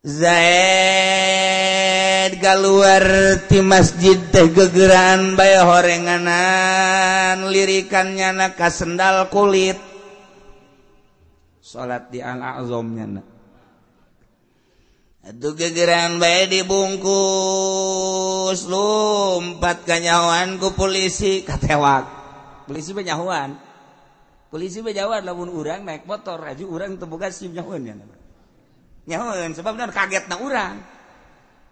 Zaid keluar ti masjid teh gegeran bae horenganan lirikan nyana ka sendal kulit salat di Al-A'zam nyana atuh gegeran bae dibungkus lompat kanyahoan ku polisi katewak. Polisi bae nyahoan, polisi bae nyahoan lamun urang naik motor aju urang teu boga SIM nyahoan nyana. Nyahoan sebab naon kagetna urang.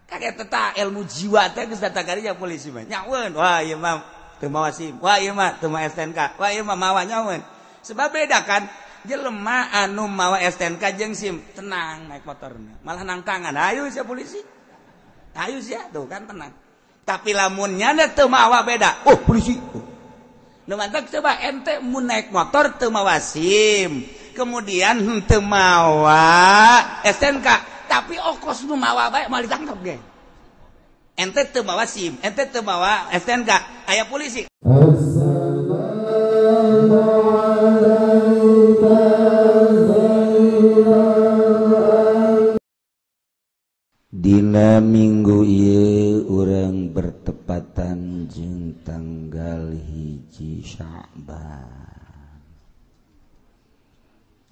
Kaget eta ilmu jiwa teh geus datang karinya polisi mah. Nyahoan, wah ieu mah teu mawa SIM, wah ieu mah teu mawa STNK, wah ieu mah mawa nyahoan. Sebab beda kan jelema anu mawa STNK jeung SIM tenang naik motorna, malah nangtangan, ayo sia polisi, ayo sia, tuh kan tenang. Tapi lamun nyana teu mawa beda, oh polisi. Nu mantak coba ente mun naik motor teu mawa SIM, kemudian teu mawa STNK, tapi okos nu mawa bae moal ditangkap ge. Ente teu mawa SIM, ente teu mawa STNK, aya polisi. Dina minggu ieu urang bertepatan jeung tanggal 1 Sya'ban.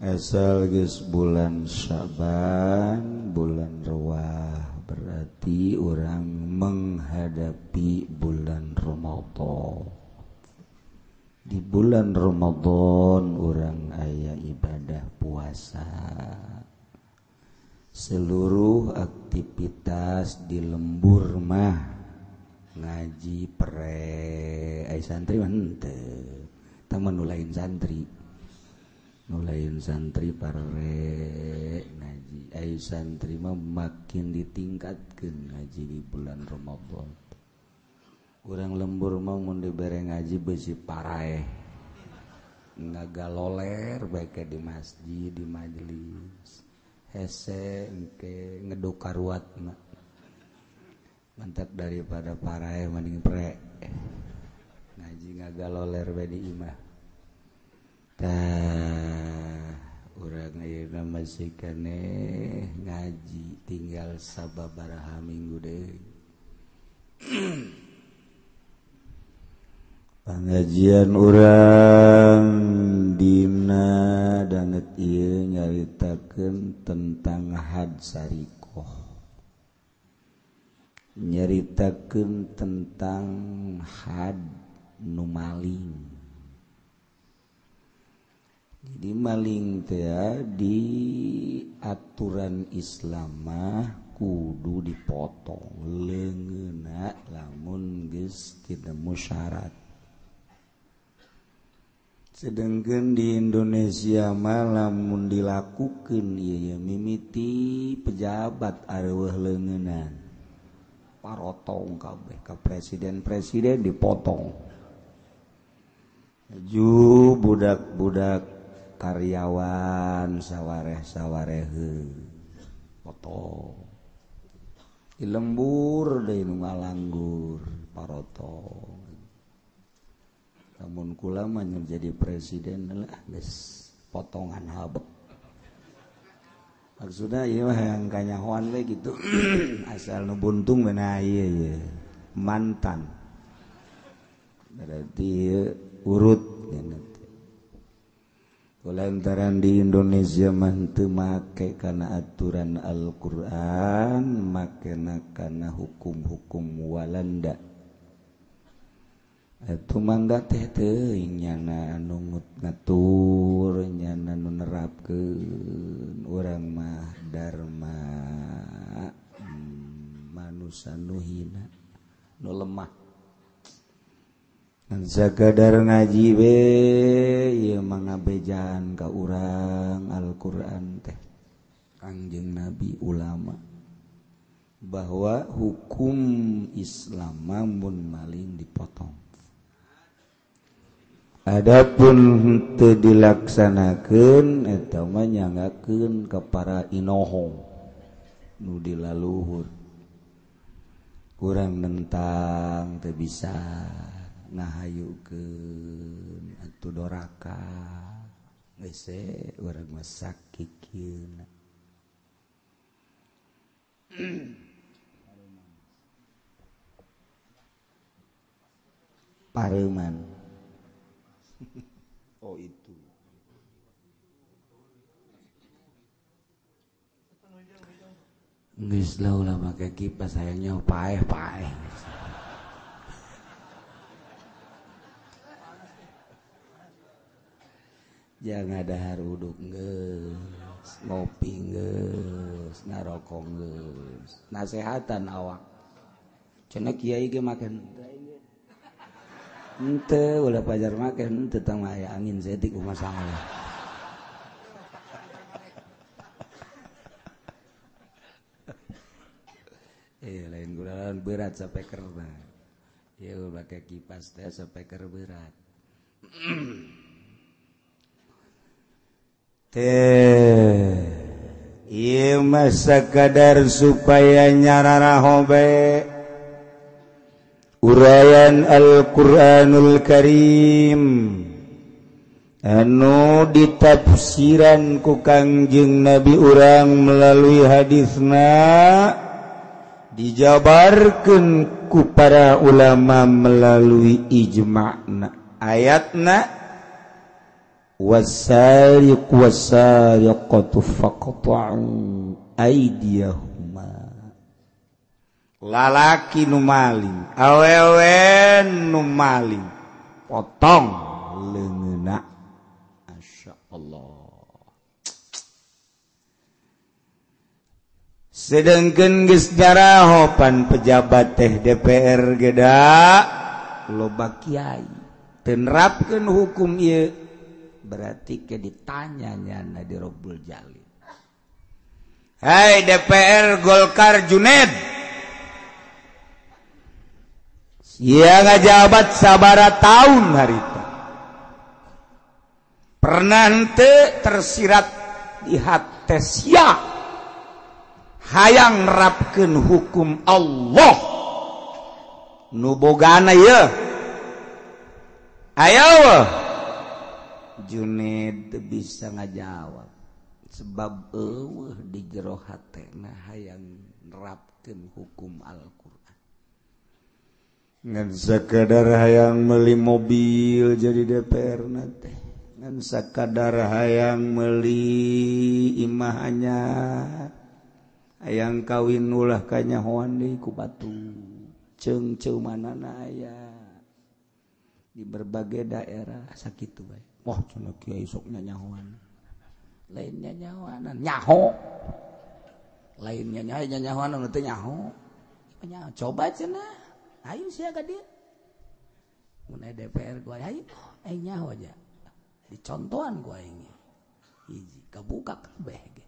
Asal geus bulan Sya'ban, bulan Ruwah, berarti urang menghadapi bulan Ramadan. Di bulan Ramadan urang aya ibadah puasa. Seluruh aktivitas di lembur mah ngaji pre ai santri mah henteu, tah mah nu lain santri, nu lain santri pare ngaji, ai santri mah makin ditingkatkeun ngaji di bulan Ramadan. Urang lembur mah mun dibere ngaji beusi paraeh ngagaloler bae di masjid di majelis. Hese engke ngeduk karuat mah mantap daripada paraeh mending pre ngaji ngagaloler bae di imah. Tah urang ayeuna masih keneh ngaji tinggal sababaraha minggu deui. Pengajian urang dina danget ieu nyaritakeun tentang had sarikoh, nyaritakeun tentang had nu maling. Jadi maling teh di aturan Islam mah kudu dipotong leungeunna lamun geus ketemu syarat. Sedangkan di Indonesia mah lamun dilakukeun ieu mimiti pejabat areueuh leungeunnan parotong kabeh ka presiden-presiden dipotong. Ju budak-budak karyawan sawareh-sawarehe potong. Di lembur deui nu ngalanggur parotong. Namun kula mah jadi presiden lah geus potongan habek. Maksudna ieu mah yang kanyahoan we gitu. Asal nu buntung beuna ieu ye. Mantan. Berarti urut nya teh. Kulantaran di Indonesia mah teu make kana aturan Al-Qur'an, makena kana hukum-hukum Walanda. Atuh mangga teh teuing nyana anu ngatur nyana nu nerapkeun urang mah dharma manusa nu hina nu lemah. Ngan sakadar ngaji we ieu mah ngabejaan ka urang Al-Qur'an teh Kangjeng Nabi ulama bahwa hukum Islam mun maling dipotong. Adapun henteu dilaksanakeun eta mah nyanggakeun ka para inohong nu di laluhur. Kurang nentang teu bisa ngahayukeun atuh doraka geus urang mah sakikieuna. Pareman. Oh itu. Geus lah ulah make kipas hayangnya paeh-paeh. Jangan dahar uduk geus, ngopi geus, ngarokok geus, nasehatan awak. Cenah kiai ge make henteu ulah pajar make henteu tang aya angin setik kumaha salah. Lain gulalan berat speaker mah. Ieu make kipas teh speaker berat. Teh ieu mah sakadar supaya nyararaho bae uraian Al-Qur'anul Karim anu ditafsiran ku Kangjeng Nabi urang melalui hadisna dijabarkeun ku para ulama melalui ijma'na. Ayatna wasariqu wasariqatu faqta'u aydiyahuma. Lalaki nu maling, awewe nu maling, potong leungeunna. Masya Allah. Sedangkan geus darahopan pejabat teh DPR geda loba kiai teu nerapkeun hukum ieu berarti ke ditanya nyana di Robbul Jalil. Hai DPR Golkar Juned, sia ngajabat sabara tahun harita pernah henteu tersirat di hate sia hayang nerapkeun hukum Allah nu bogana ieu. Ayo Juned bisa ngajawab sebab eueuh di jero hatena hayang nerapkeun hukum Al-Qur'an. Ngan sakadar hayang meuli mobil jadi DPR na teh, ngan sakadar hayang meuli imah anyar, hayang kawin ulah kanyahoan deui ku batu ceung-ceung manana aya di berbagai daerah sakitu bae. Wah cenah kiai sok nyanyahoan, lain nyanyahoanan nyaho, lain nyanyahoanan teh nyaho. Coba cenah ayo sia ka dieu mun aya DPR gua ayo aing nyaho aja dicontohan gua aing hiji kabuka kabeh ge.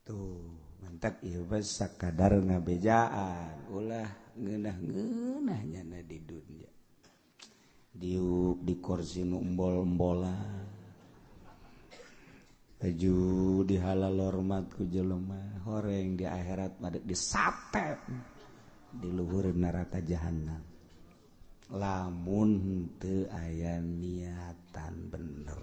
Tuh mantak ieu bae sakadar ngabejaan ulah ngeunah-ngeunah nyana di dunya. Diuk di kursi nu embol-embolan, baju dihalal hormat ku jelema, horeng di akhirat mah disate di luhur neraka jahanam. Lamun henteu aya niatan bener.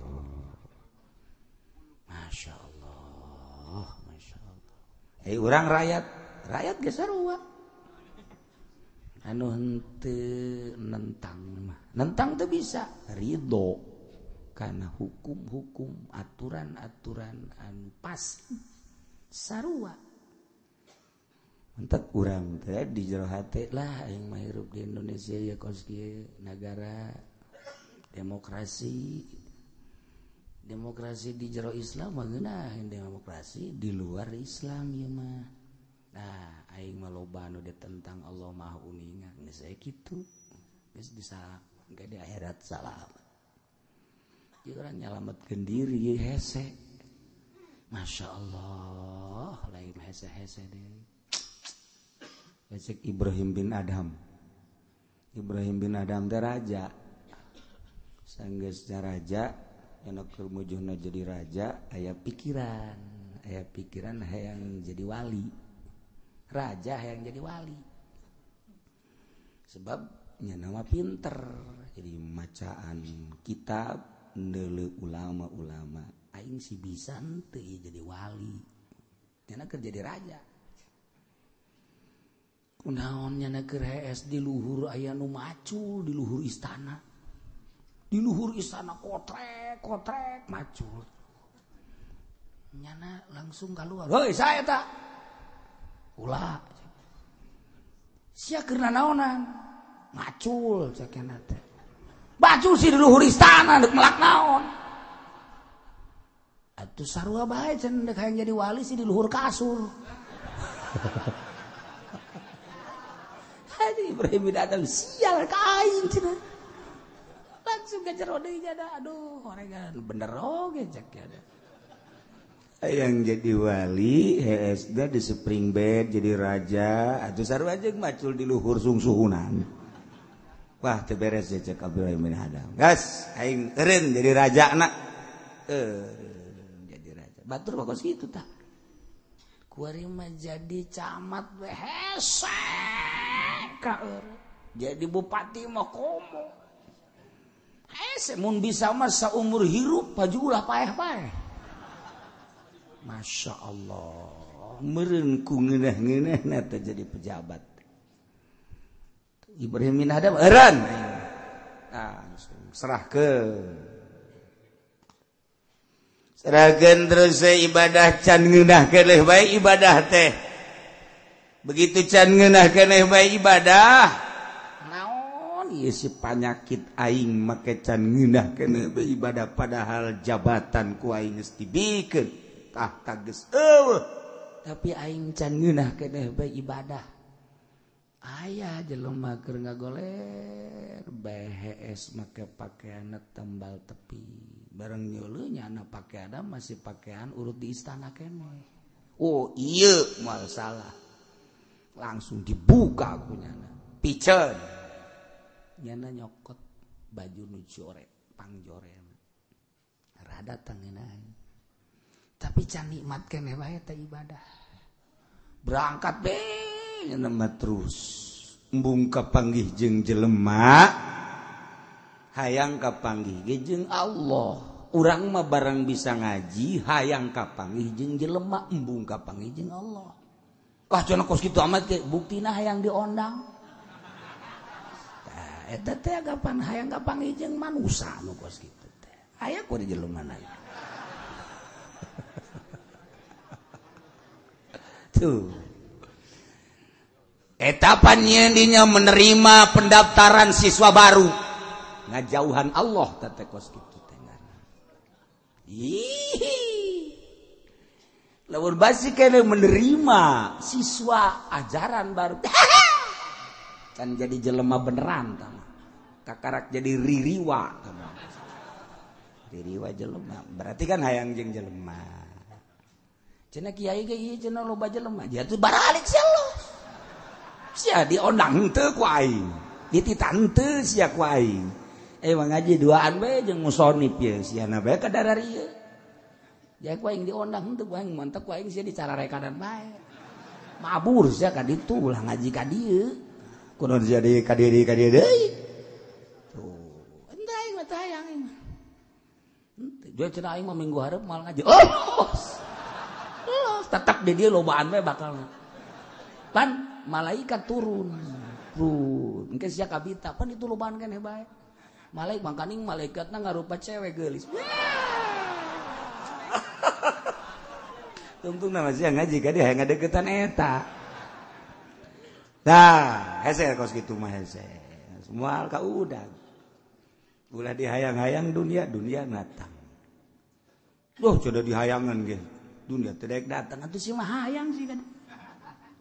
Masya Allah, Masya Allah. Hei urang rakyat, rakyat ge sarua. Anu henteu nentang mah, nentang teu bisa, ridho karena hukum-hukum, aturan-aturan anu pas sarua. Mentak urang teh di jero hate lah aing mah hirup di Indonesia ya kos kieu nagara demokrasi. Demokrasi di jero Islam mah ngeunah, demokrasi di luar Islam ieu mah. Nah, aing mah loba anu ditentang Allah Maha Uninga, geus aya kitu. Geus bisa engke di akhirat salamet. Ieu urang nyalametkeun diri hese. Masya Allah, lain hese-hese deui. Cek Ibrahim bin Adham. Ibrahim bin Adham teh raja. Sanggeusna raja, anu keur mujuhna jadi raja, aya pikiran hayang jadi wali. Raja hayang jadi wali. Sebab nya nama pinter, jadi macaan kitab neuleuh ulama-ulama. Aing si bisa henteu jadi wali. Nya keur jadi raja. Kunaon nya keur hees di luhur aya nu macul di luhur istana. Di luhur istana kotrek kotrek macul. Nyana langsung keluar. Hoi saya tak. Ulah. Sia keur nanaonan? Macul cek nya teh. Macul si di luhur istana deuk melak naon? Atuh sarua bae cenah deuk hayang jadi wali si di luhur kasur. Haji Ibrahim bin Adham sial ka aing cenah. Langsung ke jero deui nya aduh horegan bener oge cek nya. Yang jadi wali HSD di spring bed jadi raja atuh sarua jeung macul di luhur sungsuhunan. Wah teu beres cek Ibrahim bin Adham. Gas aing eureun jadi raja na. Jadi raja. Batur mah kos kitu tah. Kuari mah jadi camat we hese ka eureun. Jadi bupati mah komo. Hese mun bisa mah saumur hirup baju ulah paeh-paeh. Masya Allah, meureun ku ngeunah-ngeunahna teh jadi pejabat. Ibrahim bin Adham eureun. Langsung serahkeun. Serahkeun terus ibadah can ngeunah keneh bae ibadah teh. Begitu can ngeunah keneh bae ibadah, naon ieu si panyakit aing make can ngeunah keneh bae ibadah padahal jabatan ku aing geus dibikeun. Tahta geus eueuh tapi aing can ngeunah keneh bae ibadah. Aya jelema keur ngagoler BHS make pakaianna tembal tepi. Bareng nyeuleuh nyana pakaianna masih pakaian urut di istana keneh. Oh ieu moal salah. Langsung dibuka ku nyana. Piceun. Nyana nyokot baju nu jore, pangjorena. Rada tangeuna. Tapi can nikmat keneh bae teh ibadah. Berangkat be nya mah terus embung kapanggih jeung jelema hayang kapanggih ge jeung Allah. Urang mah barang bisa ngaji hayang kapanggih jeung jelema embung kapanggih jeung Allah. Kah cenah kos kitu amat ge buktina hayang diondang. Tah eta teh agapan hayang kapanggih jeung manusa nu kos kitu teh. Aya ku di jelema na. Tuh. Etapan dinya menerima pendaftaran siswa baru. Ngajauhan Allah teh kos kitu teh ngaran. Ih. Lamun basi kene menerima siswa ajaran baru. Kan jadi jelema beneran tah. Kakarak jadi ririwa tah. Ririwa jelema. Berarti kan hayang jeung jelema. Cenah kiai ge ieu cenah loba jelema. Dia tuh baralik sia lo. Sia diondang henteu ku aing. Dititan henteu sia ku aing. Mah ngaji duaan we jeung musonif ye siana bae ka darari ieu. Ja ku aing diondang henteu ku aing mantep ku aing sia dicararekanan bae. Mabur sia ka ditu ulah ngaji ka dieu. Kunaon sia di ka dieu ka dieu deui. Tuh, henteu aing mah teh hayang aing mah. Henteu, dia cenah aing mah minggu hareup moal ngaji. Oh. Tetap di dia lobaan we bakal. Pan malaikat turun. Turun. Engke sia kabita pan itu lobaan keneh bae. Malaik mangkaning malaikatna ngarupa cewek geulis. Tungtung nama sia ngaji ka dia hayang ngadeukeutan eta. Tah, hese kos kitu mah hese. Moal ka udag. Ulah dihayang-hayang dunia, dunia datang. Duh, coba dihayangan ge. Dunia teu datang atuh si mah hayang sih kan.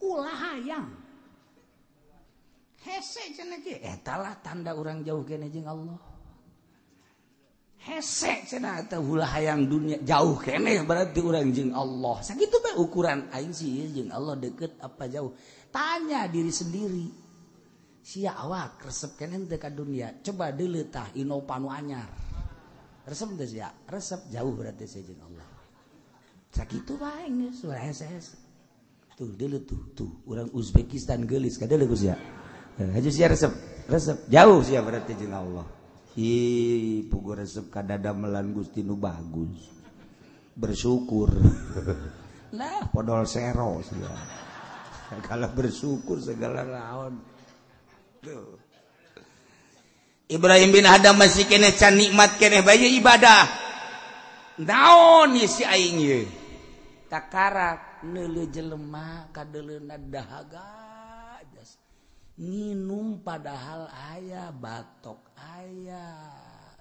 Ulah hayang. Hese cenah ge eta lah tanda urang jauh keneh jeung Allah. Hese cenah eta ulah hayang dunia jauh keneh berarti urang jeung Allah. Sakitu bae ukuran aing sih jeung Allah deket apa jauh. Tanya diri sendiri. Sia awak resep keneh teu ka dunia. Coba deuleu tah Innova nu anyar. Resep teu sia? Resep jauh berarti sia jeung Allah. Sakitu bae geus ulah hese-hese. Tuh deuleu tuh tuh urang Uzbekistan geulis ka deuleu ku sia. Haji sia resep, resep jauh sia berarti jeung Allah. Ih, pugu resep ka dadamelan Gusti nu bagus. Bersyukur. Lah podol sero sia. Segala bersyukur segala naon. Tuh. Ibrahim bin Adam masih keneh can nikmat keneh bae ibadah. Naon ieu si aing ieu? Takarak neuleuh jelema kadeuleuna dahaga jas. Nginum padahal aya batok aya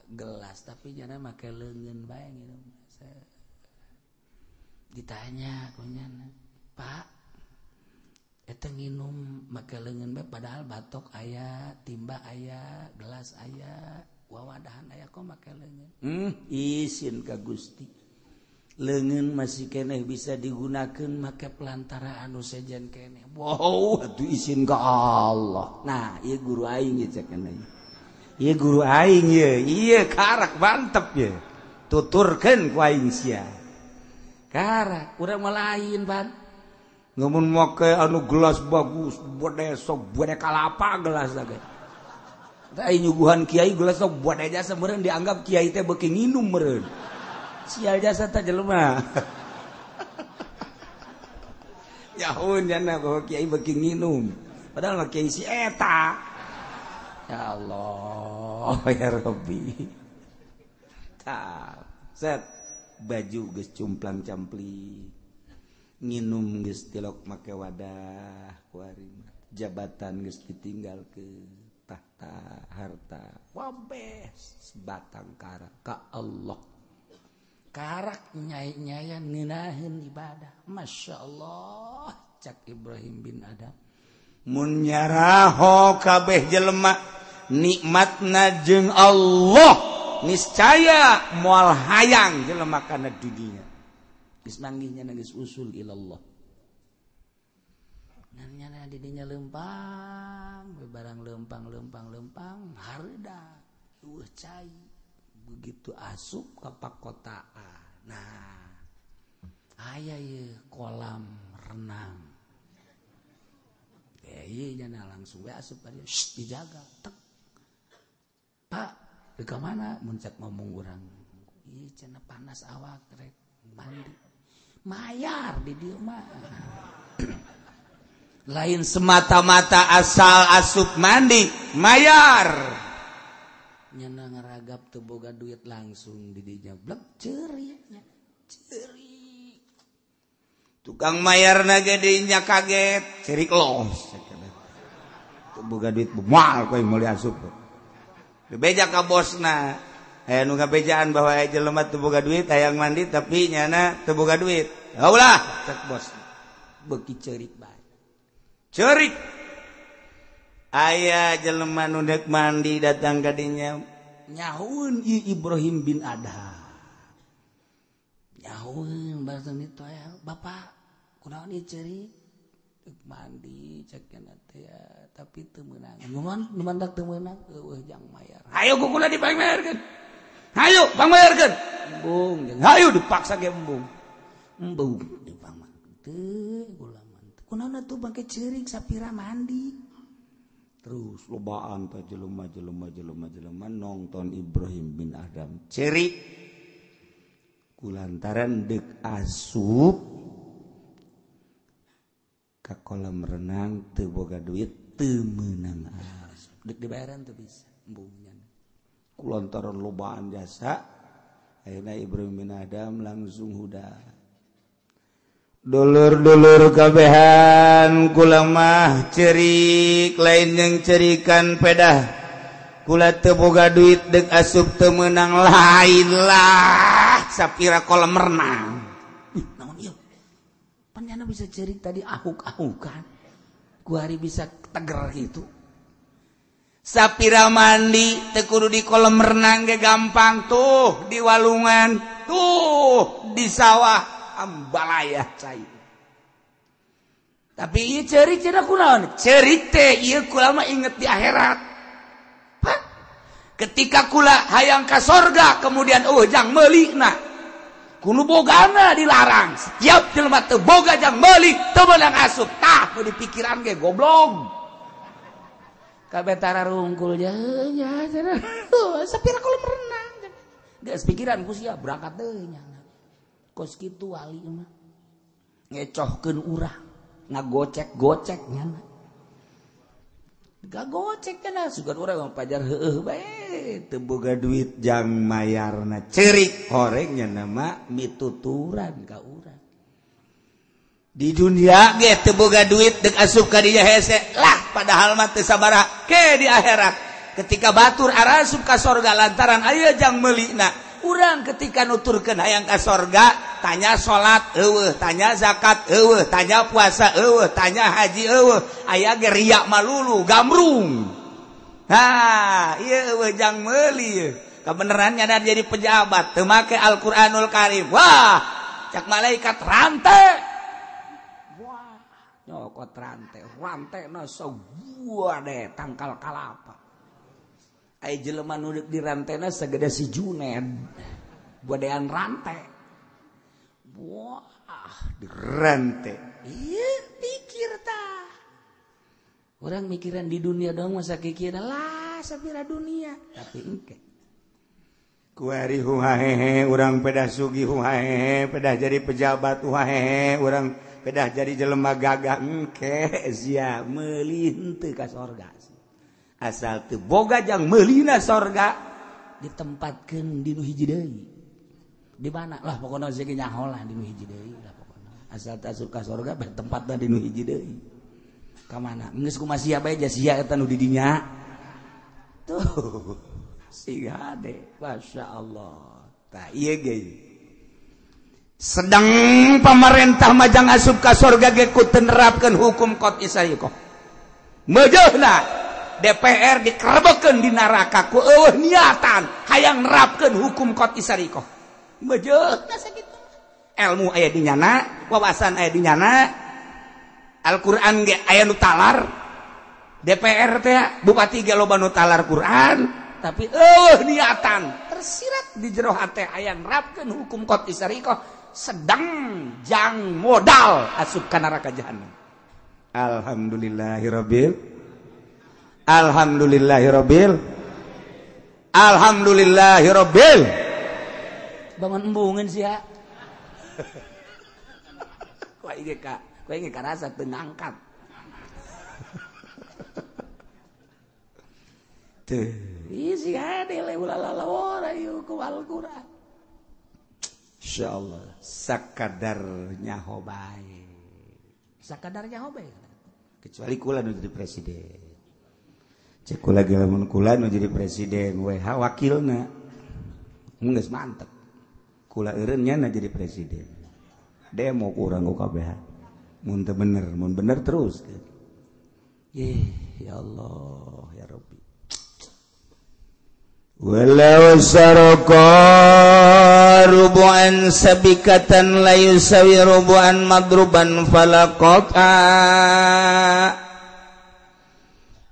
gelas tapi nyana make leungeun bae nginum. Ditanya ku nyana, "Pak, eta nginum make leungeun bae padahal batok aya, timba aya, gelas aya, wawadahan aya kok make leungeun?" Isin ka Gusti. Leungeun masih keneh bisa digunakeun make pelantara anu sejen keneh. Wow, atuh isin ka Allah. Nah, ieu guru aing ieu cek keneh. Ieu guru aing ieu, ieu karak mantep ieu. Tuturkeun ku aing sia. Karak urang mah lain, Pan. Ngamun make anu gelas bagus, bode sok bode kalapa gelas ge. Tah nyuguhan kiai gelas sok bode jasa meureun dianggap kiai teh beuki nginum meureun. Sial jasa teh jelema. Yahun jana bahwa kiai beuki nginum. Padahal mah kiai si eta. Ya Allah, ya Rabbi. Tah, set baju geus cumplang campli. Nginum geus tilok make wadah kuari jabatan geus ditinggalkeun tahta harta wabeh batang karak ka Allah karak nyai-nyayan ngeunaheun ibadah. Masya Allah cak Ibrahim bin Adam mun nyaraho kabeh jelema nikmatna jeung Allah niscaya moal hayang jelema kana dunia. Geus manggihnya geus usul ilallah. Ngan didinya lempang, barang lempang lempang lempang hareuda eueuh cai. Begitu asup ka pakotaan. Nah, aya ieu kolam renang. Ieu nya langsung we asup ka dieu, dijaga. Tek. Pak, di ka mana mun cek ngomong urang? Ieu cenah panas awak rek mandi. Mayar di dieu mah. Lain semata-mata asal asup mandi, mayar. Nyana ngeragap teu boga duit langsung di dinya blek ceurik nya. Ceurik. Tukang mayarna ge dinya kaget, ceurik los. Teu boga duit moal kowe meuli asup. Bebeja ka bosna. Aya nu ngabejaan bahwa aya jelema teu boga duit hayang mandi tapi nyana teu boga duit. Haulah cek bos. Beuki ceurik bae. Ceurik. Aya jelema nu deuk mandi datang ka dinya nyahueun ieu Ibrahim bin Adham. Nyahueun bareng ditu aya, "Bapak, kunaon ieu ceurik?" Deuk mandi cek nya teh tapi teu meunang. Nu mandak teu meunang eueuh jang mayar. Hayu kukuna dipangmayarkeun. Hayu pangmayarkeun. Embung jeung hayu dipaksa ge embung. Embung dipangman. Teu gulaman. Kunaon atuh bangke ceurik sapira mandi. Terus lobaan teh jelema jelema jelema jelema nonton Ibrahim bin Adam ceurik. Kulantaran deuk asup ka kolam renang teu boga duit teu meunang asup. Deuk dibayaran teu bisa embung nya. Kulantaran lobaan jasa ayeuna Ibrahim bin Adam langsung huda. Dulur-dulur kabehan kula mah cerik lain yang cerikan pedah kula teu boga duit deuk asup teu meunang lain lah sapira kolam renang. Ih naon ieu? Pan nyana bisa cerik tadi ahuk-ahukan. Ku hari bisa teger gitu. Sapira mandi teu kudu di kolam renang ge gampang tuh di walungan tuh di sawah ambalaya cai. Tapi ieu ceurik cenah kunaon? Ceurik teh ieu kula mah inget di akhirat. Pak, ketika kula hayang ka sorga kemudian eueuh jang meulina. Kudu bogana dilarang. Setiap jelema teu boga jang meuli teu meunang asup. Tah nu dipikiran ge goblok. Kabeh tara rungkul nya nya cenah. Sapira kolam renang. Geus pikiran ku sia berangkat deui nya. Kos kitu wali mah ngecohkeun urang. Ngagocek-gocek nyana. Gagocek cenah sugan urang pajar heueuh bae teu boga duit jang mayarna ceurik horeng nya mah mituturan ka urang. Di dunia ge teu boga duit deuk asup ka dinya hese lah padahal mah teu sabaraha ke di akhirat ketika batur arasup ka sorga lantaran aya jang meulina. Urang ketika nuturkeun hayang ka sorga tanya salat eueuh, tanya zakat eueuh, tanya puasa eueuh, tanya haji eueuh, aya ge riya malulu gamrung. Ha, ieu eueuh jang meuli ieu. Kabeneran nya jadi pejabat teu make Al-Qur'anul Karim. Wah, cak malaikat rante. Wah, nyokot rante, rantena saguade tangkal kalapa. Ai jelema nu di rantena sagede si Juned. Bodean rante. Wah, dirante. Ieu pikir tah. Orang mikiran di dunia doang masa kikir lah sapira dunia. Tapi engke. Kuari huhahehe urang pedah sugih huhahehe pedah jadi pejabat huhahehe urang pedah jadi jelema gagah engke sia meuli henteu ka sorga. Asal teu boga jang meulina sorga ditempatkeun di nu hiji deui. Di mana lah pokona sih nyaho lah di nu hiji deui lah pokona. Asal teu asup ka sorga tempatna di nu hiji deui. Ka mana? Geus kumaha sia bae sia eta nu di dinya. Tuh siga hade, masyaallah. Tah ieu ge. Sedang pemerintah majang asup ka sorga ge ku teu nerapkeun hukum qot isariqah. Meujeuna DPR dikerebekeun di neraka ku eueuh niatan hayang nerapkeun hukum qot isariqah. Meujeuna sakitu. Ilmu aya di nyana, wawasan aya di nyana, Al-Qur'an ge aya nu talar. DPR teh bupati ge loba nu talar Qur'an, tapi eueuh niatan tersirat di jero hate hayang nerapkeun hukum qot isariqah sedang jang modal asup ka neraka jahanam. Alhamdulillahirabbil Alhamdulillahirabbil Alhamdulillahirabbil. Bangun embungeun sia. Ku aing ge ka, ku aing ge karasa teu ngangkat. Teu, ieu sia hade ulah lalawara ieu ku Al-Qur'an. Insyaallah sakadar nyaho bae. Sakadar nyaho bae. Kecuali kula nu jadi presiden. Cek kula ge lamun kula nu jadi presiden WH wakilna. Mun geus mantep. Kula eureun nya jadi presiden. Demo ku urang ku kabeh. Mun teu bener, mun bener terus. Ih, ya Allah, ya Rabbi. Walau saraka rubu'an sabikatan la yusawi rubu'an madruban falaqata.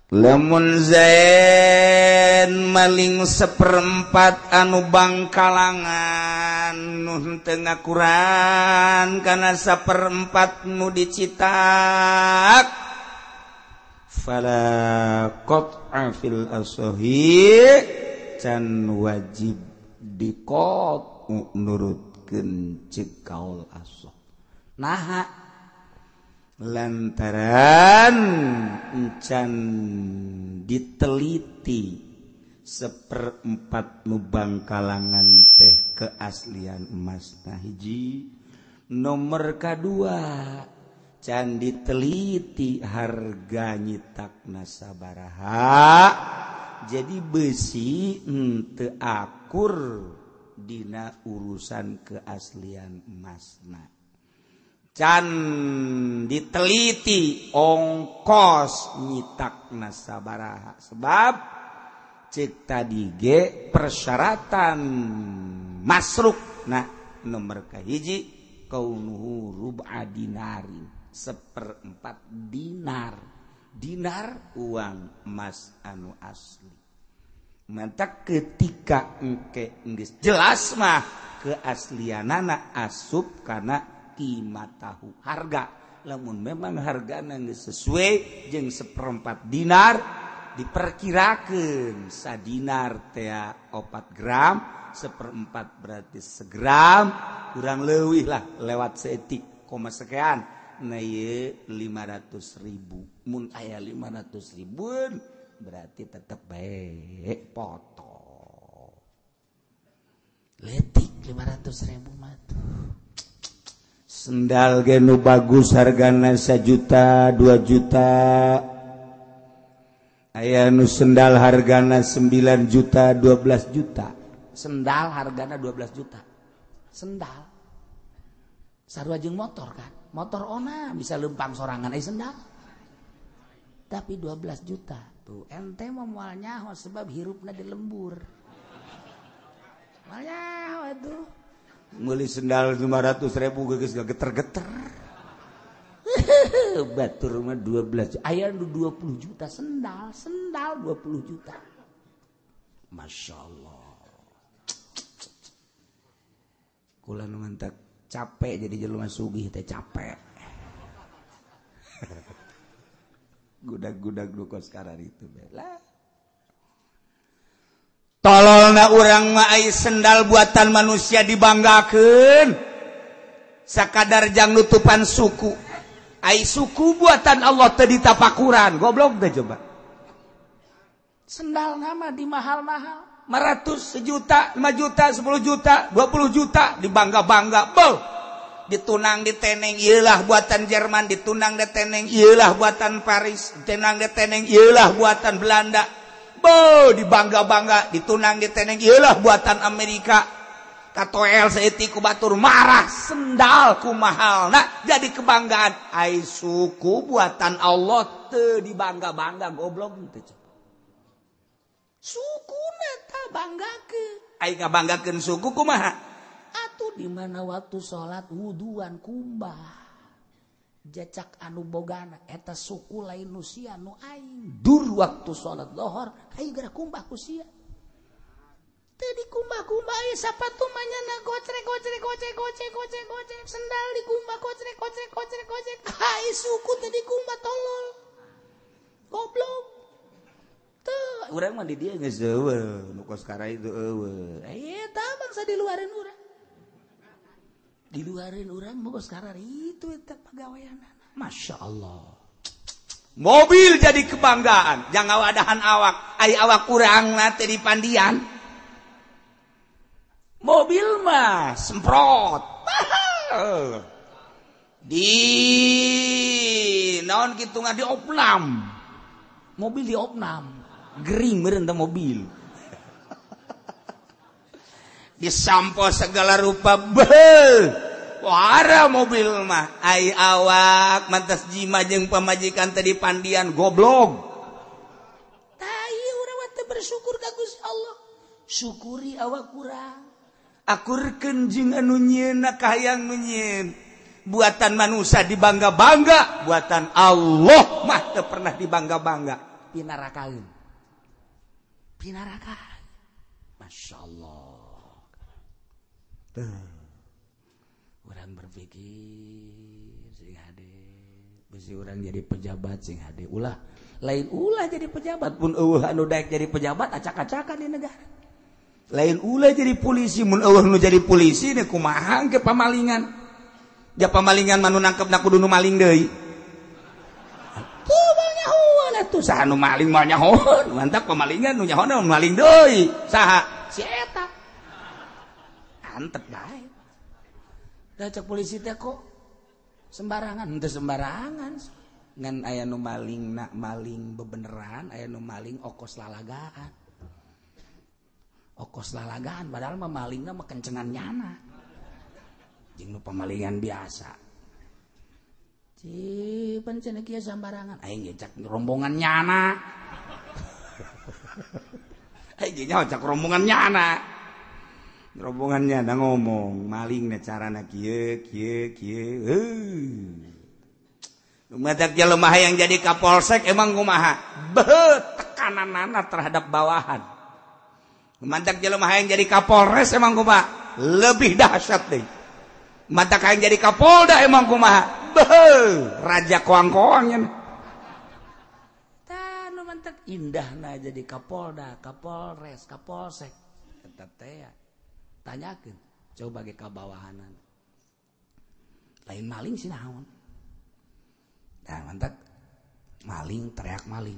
Lamun zain maling seperempat anu bangkalangan nu henteu ngakuran kana saperempat nu dicitak fala qat'a fil asahi can wajib dikot nurutkeun ceuk kaul asah. Naha lantaran can diteliti seperempat nu bangkalangan teh keaslian emas. Nah hiji nomor kadua can diteliti harga nyitakna sabaraha. Jadi besi henteu akur dina urusan keaslian emasna. Can diteliti ongkos nyitakna sabaraha. Sebab cek tadi ge persyaratan masruk nah nomor kahiji kaunuhu rub'a dinarin, seperempat dinar. Dinar uang emas anu asli. Mantap ketika engke geus jelas mah keaslianana asup kana kimatahu harga. Lamun memang hargana geus sesuai jeung seperempat dinar diperkirakeun sadinar teh 4 gram, seperempat berarti segram, kurang leuwih lah lewat seetik koma sekian. Syaratna ieu 500.000. Mun aya 500.000 berarti tetep bae foto. Letik 500.000 mah tuh. Sendal ge nu bagus hargana 1 juta, 2 juta. Aya nu sendal hargana 9 juta, 12 juta. Sendal hargana 12 juta. Sendal. Sarua jeung motor kan. Motor ona bisa lempang sorangan ai sendal. Tapi 12 juta. Tuh ente mah moal nyaho sebab hirupna di lembur. Moal nyaho atuh. Meuli sendal 500.000 geus geter-geter. Batur mah 12 aya nu 20 juta sendal, sendal 20 juta. Masya Allah. Kula nu ngantek capek jadi jelema sugih teh capek. Gudag-gudag nu kos kararitu lah. Tololna urang mah ai sendal buatan manusia dibanggakeun. Sakadar jang nutupan suku. Ai suku buatan Allah teh ditapakuran, goblok teh coba. Sendal nama di mahal-mahal, 500, 1 juta, 5 juta, 10 juta, 20 juta dibangga-bangga. Bol. Ditunang diteneng ieulah buatan Jerman, ditunang diteneng ieulah buatan Paris, ditunang diteneng ieulah buatan Belanda. Bo, dibangga-bangga, ditunang diteneng ieulah buatan Amerika. Katoel saeutik ku batur marah sendal ku mahalna jadi kebanggaan. Ai suku buatan Allah teu dibangga-bangga goblok teh. Sukuna ta banggakeun. Ai ngabanggakeun suku kumaha? Atuh di mana waktu salat wuduan kumbah. Jacak anu bogana eta suku lain nu sia nu aing. Dur waktu salat lohor hayu geura kumbah ku sia. Teu dikumbah-kumbah ieu sapatu mah nyana gocrek gocrek gocek gocek gocek gocek sendal dikumbah gocrek gocrek gocrek gocek. Ai suku teu dikumbah tolol. Goblok. Teu urang mah di dieu geus eueuh nu kos kara itu eueuh. Eta bangsa diluareun urang. Diluareun urang mah kos kara itu eta pagaweanana. Masya Allah. Mobil jadi kebanggaan, jangan wadahan awak. Ai awak urang mah teh dipandian. Mobil mah semprot. Mahal. Di naon kitu nga diopnam. Mobil diopnam. Gering meureun teh mobil. Disampo segala rupa beuh. Wara mobil mah ai awak mantas jima jeung pamajikan teh dipandian goblok. Tai urang mah teu bersyukur ka Gusti Allah. Syukuri awak urang. Akurkeun jeung anu nyieunna kahayang nu nyieun. Buatan manusia dibangga-bangga, buatan Allah mah teu pernah dibangga-bangga. Pinarakaeun. Pinarakaeun. Masya Allah. Tuh. Urang berpikir sing hade, bisi urang jadi pejabat sing hade. Ulah lain ulah jadi pejabat pun eueuh anu daek jadi pejabat acak-acakan di negara. Lain ulah jadi polisi mun eueuh nu jadi polisi nih kumaha ke pamalingan. Ja pamalingan mah nu nangkepna kudu nu maling deui. Tuh moal nyahoan atuh saha nu maling moal nyahoan. Mantap pamalingan nu nyahoan nu maling deui. Saha? Si eta. Antep bae. Da cek polisi teh kok sembarangan, henteu sembarangan. Ngan aya nu maling nak maling bebeneran, aya nu maling okos lalagaan. Okos lalagaan padahal mah malingna mah kencengan nyana. Jeung nu pamalingan biasa. Ci pancen kieu sembarangan, aing ge cak rombongan nyana. Aing ge nyaho cak rombongan nyana. Rombongannya ada ngomong malingna carana kieu kieu kieu. Heuh. Nu matak jelema yang jadi kapolsek emang kumaha? Beuh tekananana terhadap bawahan. Mantak jelema hayang jadi Kapolres emang kumaha? Lebih dahsyat deui. Mantak hayang jadi Kapolda emang kumaha? Beuh, raja koang-koangnya. Tah nu mantak indahna jadi Kapolda, Kapolres, Kapolsek. Eta teh ya. Tanyakeun coba ge ka bawahanan. Lain maling sih naon? Maling teriak maling.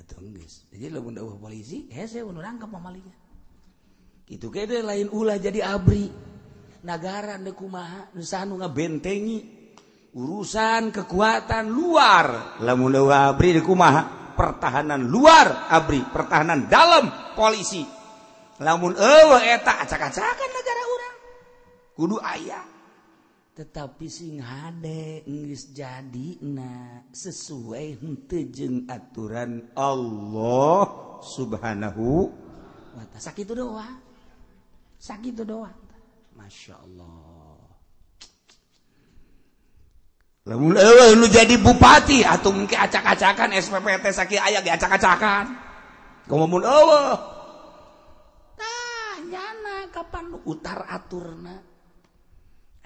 Atuh geus. Jadi lamun eueuh polisi, hese nu nangkep malingnya. Kitu ge lain ulah jadi abri. Nagara nu kumaha nu saha nu ngabentengi urusan kekuatan luar. Lamun eueuh abri di kumaha? Pertahanan luar abri, pertahanan dalam polisi. Lamun eueuh eta acak-acakan negara urang. Kudu aya. Tetapi sing hade geus jadina sesuai henteu jeung aturan Allah Subhanahu wa ta'ala. Sakitu doang. Sakitu doang. Masya Allah. Lamun eueuh nu jadi bupati atuh mungkin acak-acakan SPPT sakieu aya ge acak-acakan. Komo mun eueuh. Tah nyana kapan nu utar aturna.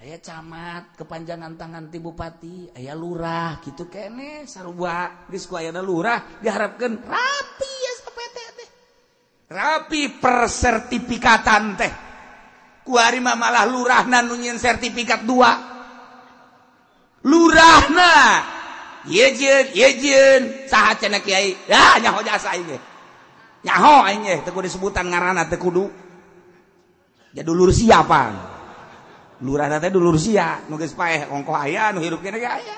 Aya camat kepanjangan tangan ti bupati, aya lurah kitu keneh sarua geus ku ayana lurah diharapkeun rapi SPPT teh. Rapi persertifikatan teh. Kuari mah malah lurahna nu nyieun sertifikat 2. Lurahna ieu jeung ieu jeung saha cenah kiai? Dah nyaho jasa aing ge. Nyaho aing ge teu kudu disebutan ngaranna teu kudu. Ja dulur siapa? Lurahna teh dulur sia nu geus paeh ongkoh aya nu hirup keneh ge aya.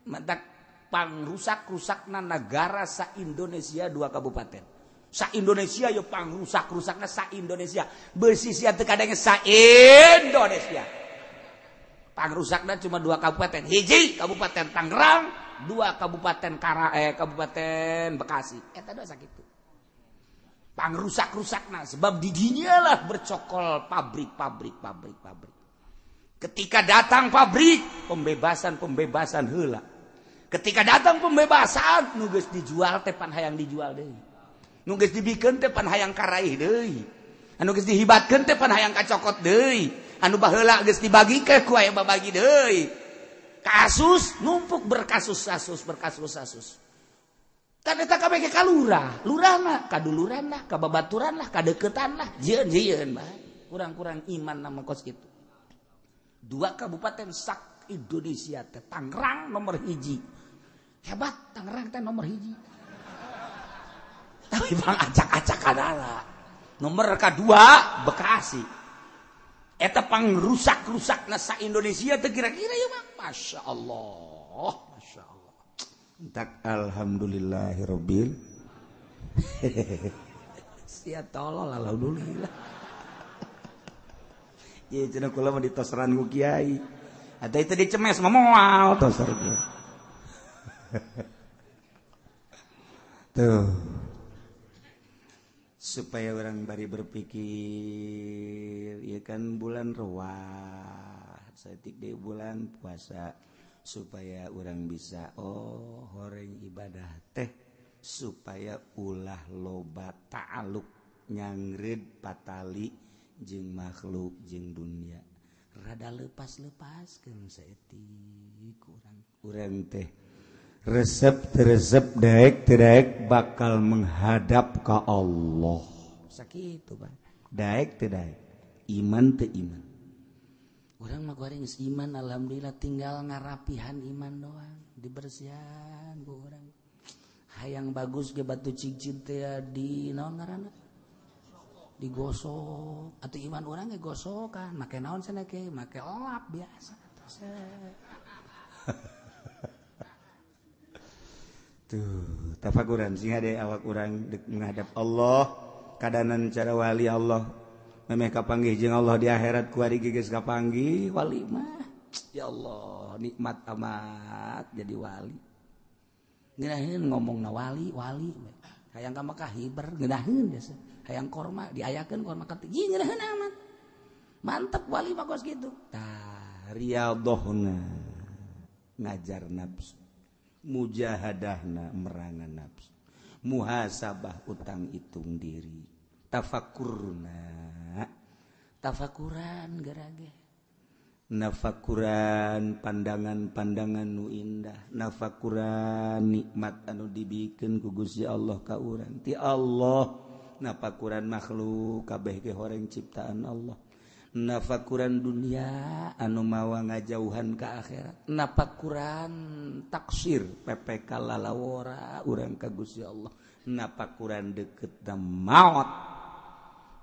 Mantak pangrusak-rusakna nagara sa Indonesia 2 kabupaten. Sa Indonesia yo pangrusak-rusakna sa Indonesia. Beusi sia teu kadenge sa Indonesia. Pangrusakna cuma 2 kabupaten. Hiji Kabupaten Tangerang, 2 Kabupaten Kabupaten Bekasi. Eta doa sakitu. Pangrusak-rusakna sebab di dinya lah bercokol pabrik-pabrik pabrik-pabrik. Ketika datang pabrik, pembebasan-pembebasan heula. Ketika datang pembebasan, nu geus dijual teh pan hayang dijual deui. Nu geus dibikeun teh pan hayang karaih deui. Anu geus dihibatkeun teh pan hayang kacokot deui. Anu baheula geus dibagikeun ku aya babagi deui. Kasus numpuk berkasus-kasus berkasus-kasus. Kan eta kabeh ge ka lurah, lurahna kaduluran lah, kababaturan lah, kadeukeutan lah, jieun-jieun bae. Kurang-kurang iman nama kos kitu. 2 kabupaten sak Indonesia teh Tangerang nomor 1. Hebat Tangerang teh nomor 1. Tapi bang acak-acakan ala. Nomor kedua Bekasi. Eta pangrusak-rusakna sa Indonesia teh kira-kira ya Bang. Masya Allah, Masya Allah. Tak alhamdulillahirabbil. Sia tolol alhamdulillah. Ye cenah kula mah ditoseran ku kiai. Atuh itu dicemes mah moal toser ge. Tuh. Supaya orang bari berpikir, ya kan bulan ruah, saeutik deui bulan puasa, supaya orang bisa oh horeng ibadah teh supaya ulah loba ta'aluk nyangreud patali jeung makhluk jeung dunia. Rada lepas-lepaskeun saeutik urang. Urang teh resep teresep daek tedaek bakal menghadap ke Allah. Sakitu Bang. Daek tedaek. Iman teu iman. Urang mah goreng geus iman alhamdulillah tinggal ngarapihan iman doang, dibersihan ku urang. Hayang bagus ge batu cincin teh di naon ngaranna? Digosok. Atuh iman urang ge gosokan, make naon cenah ke? Make lap biasa. Tuh, tafakuran sing hade awak urang menghadap Allah, kadanan cara wali Allah. Memeh kapanggih jeung Allah di akhirat ku ari geus kapanggih wali mah. Ya Allah, nikmat amat jadi wali. Ngeunaheun ngomongna wali, wali. Hayang ka Mekah hiber ngeunaheun biasa. Hayang korma diayakeun korma ka ngeunaheun amat. Mantep wali mah kos kitu. Tah, riyadhahna ngajar nafsu. Mujahadahna merangan nafsu, muhasabah utang hitung diri, tafakurna tafakuran gerage, nafakuran pandangan-pandangan nu indah, nafakuran nikmat anu dibikeun ku Gusti Allah ka urang ti Allah, nafakuran makhluk kabeh ge horeng ciptaan Allah, Nafakuran dunia anu mawa ngajauhan ka akhirat, nafakuran taksir PPK lalawora urang ka Gusti Allah, nafakuran deket dan maot,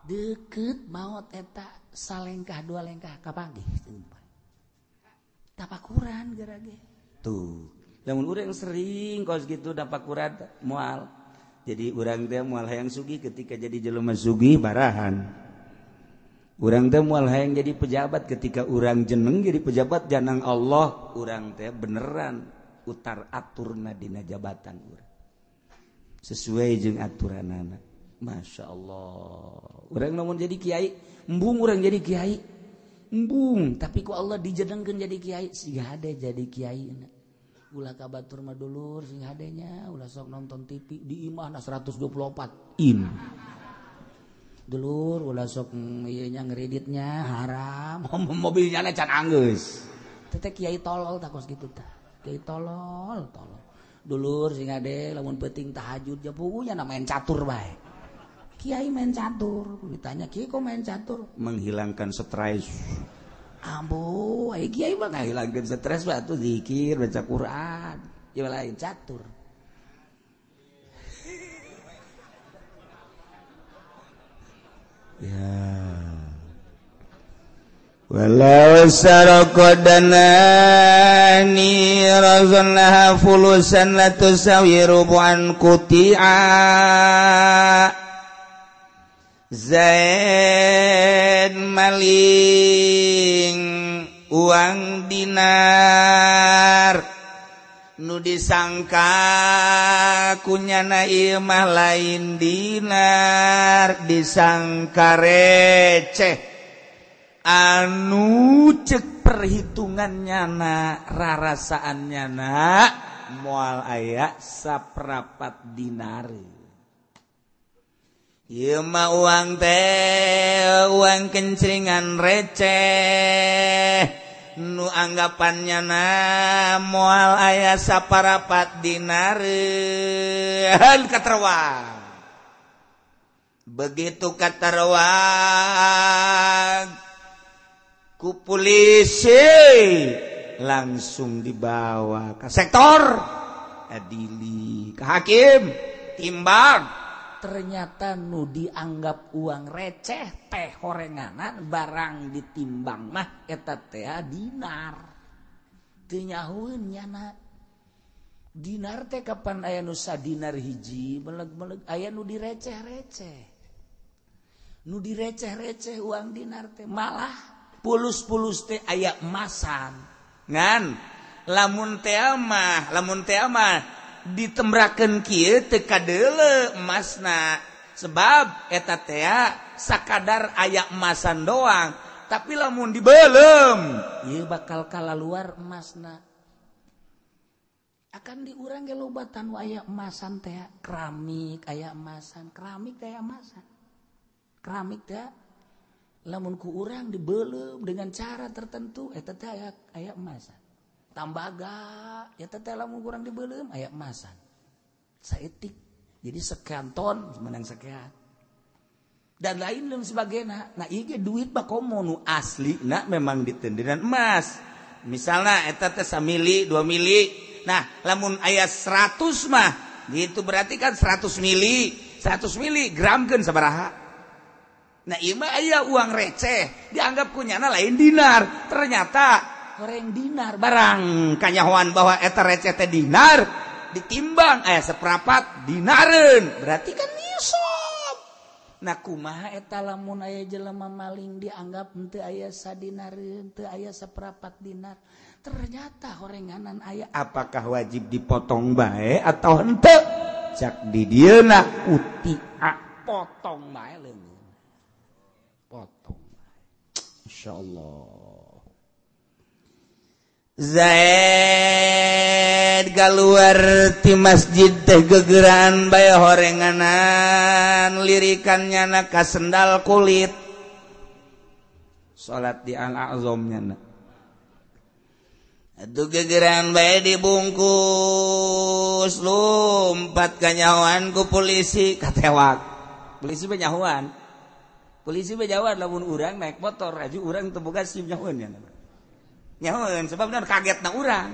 deket maot eta salengkah dua lengkah kapanggih tapakuran gerage tuh. Lamun urang sering kos gitu tapakuran moal jadi urang teh moal hayang sugih, ketika jadi jelema sugih barahan. Urang teh moal hayang jadi pejabat, ketika urang jeneng jadi pejabat janang Allah, urang teh beneran utar aturna dina jabatan urang sesuai jeung aturanana. Masya Allah, urang lamun jadi kiai, embung urang jadi kiai, embung, tapi ku Allah dijenengkeun jadi kiai, sing hade jadi kiai. Ulah ka batur mah dulur sing hadenya, ulah sok nonton TV di imahna 124 in. Dulur ulah sok ieu nya ngereditnya haram, mobilnya na can anggeus. Teh kiai tolol tah kos kitu tah. Kiai tolol, tolol. Dulur sing hade lamun peuting tahajud ja pugunya na main catur bae. Kiai main catur, ditanya kiai kok main catur? Menghilangkan stres. Ambo, ai kiai mah ngahilangkeun stres bae atuh zikir, baca Quran, ieu lain catur. Ya. Walau sarqa danani razanaha fulusan la tusawi rubu'an quti'a. Zaid maling uang dinar nu disangka kunyana ieu mah lain dinar, disangka receh anu cek perhitungannya na rarasaannya na moal aya saprapat dinar. Ieu mah uang teh uang kencringan receh nu anggapannya na moal aya saparapat dinareun katerwang. Begitu katerwang ku polisi langsung dibawa ke sektor adili, ke hakim, timbang. Ternyata nu dianggap uang receh teh horenganan barang ditimbang mah eta teh dinar. Teu nyahueun nyana. Dinar teh kapan aya nu sadinar hiji meleg-meleg aya nu direceh-receh. Nu direceh-receh uang dinar teh malah pulus-pulus teh aya emasan. Ngan lamun teh mah ditembrakeun kieu teu kadeuleu emasna, sebab eta teh sakadar aya emasan doang, tapi lamun dibeuleum ieu bakal kalaluar emasna. Akan diurang ge lobatan aya emasan teh, keramik aya emasan, keramik teh emasan. Keramik teh lamun ku urang dibeuleum dengan cara tertentu eta teh aya emasan. Tambaga ya teh lamun kurang dibeuleum aya emasan saeutik, jadi sekian ton menang sekian dan lain dan sebagainya. Nah ieu ge duit mah komo nu aslina memang ditendenan emas, misalna eta teh samili 2 mili, nah lamun aya 100 mah gitu berarti kan 100 mili, 100 mili gramkeun sabaraha. Nah ieu mah aya uang receh dianggap kunyana lain dinar, ternyata goreng dinar barang kanyahoan bahwa eta receh teh dinar ditimbang aya seperapat dinareun berarti kan nisab. Nah kumaha eta lamun aya jelema maling dianggap henteu aya sadinareun, teu aya seperapat dinar, ternyata horenganan aya, apakah wajib dipotong bae atau henteu? Cak di dieuna utia potong bae leungeun, potong bae. Insyaallah Zaid keluar ti masjid teh gegeraan bae horenganan lirikan nyana ka sendal kulit salat di Al-A'zam nyana. Atuh gegeraan bae dibungkus lompat kanyahoan ku polisi katewak. Polisi mah nyahoan. Polisi mah jawab lamun urang naik motor aju urang teu boga SIM nyahoeun nya. Nyahoeun sebab naon kagetna urang.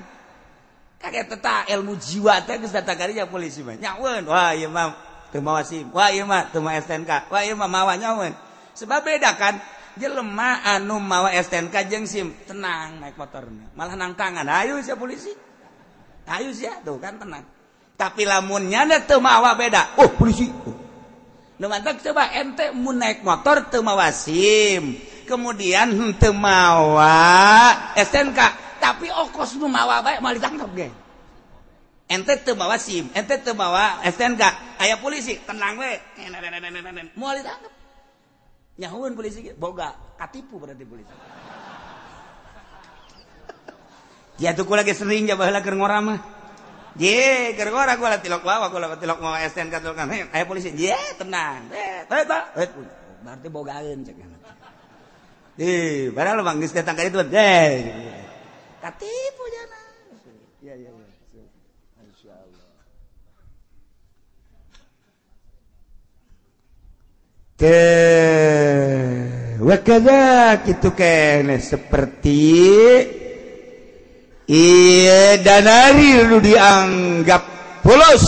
Kaget teh ilmu jiwa teh geus datang kadinya polisi mah. Nyahoeun, wah ieu mah teu mawa SIM, wah ieu mah teu mawa STNK, wah ieu mah mawa nyahoeun. Sebab beda kan jelema anu mawa STNK jeung SIM tenang naik motorna. Malah nangtangan, ayo sia polisi. Ayo sia tuh kan tenang. Tapi lamun nyana teu mawa beda. Oh polisi. Nu mantak coba ente mun naik motor teu mawa SIM, kemudian teu mawa STNK, tapi okos nu mawa bae moal ditangkap ge. Ente teu mawa SIM, ente teu mawa STNK, aya polisi tenang we, moal ditangkap. Nyahueun polisi ge boga katipu berarti polisi. Ya tuh kula ge sering ja baheula keur ngora mah. Ye, keur ngora kula tilok bawa kula tilok mawa STNK tilok kan. Aya polisi, ye tenang. Berarti bogaeun cek. Eh, padahal mah geus datang ka ditu. Katipu jana. Iya iya iya. Insyaallah. Teh, wa kadza kitu keneh seperti iya danari lu dianggap polos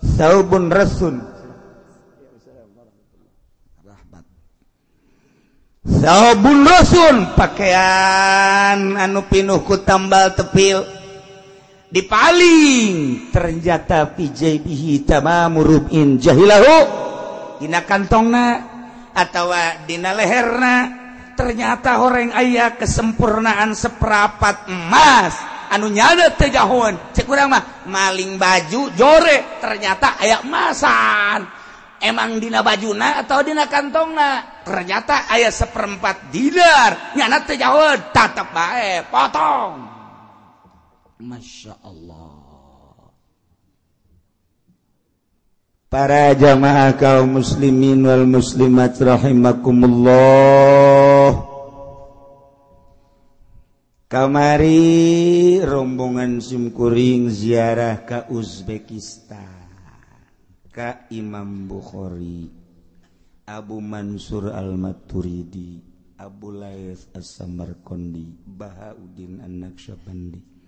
saubun rasun rahmat saubun rasun pakaian anu pinuh ku tambal tepil dipaling ternyata fi jaibihi tamamu rub'in jahilahu dina kantongna atawa dina leherna ternyata horeng aya kesempurnaan seperapat emas anu nyana teu jahoan cek urang mah maling baju jore ternyata aya emasan emang dina bajuna atau dina kantongna ternyata aya seperempat dinar nyana teu jahoan tetep bae potong. Masya Allah. Para jamaah kaum muslimin wal muslimat rahimakumullah. Kamari rombongan simkuring ziarah ke Uzbekistan, ka Imam Bukhari, Abu Mansur Al-Maturidi, Abu Laits As-Samarqandi, Bahauddin An-Naqsyabandi,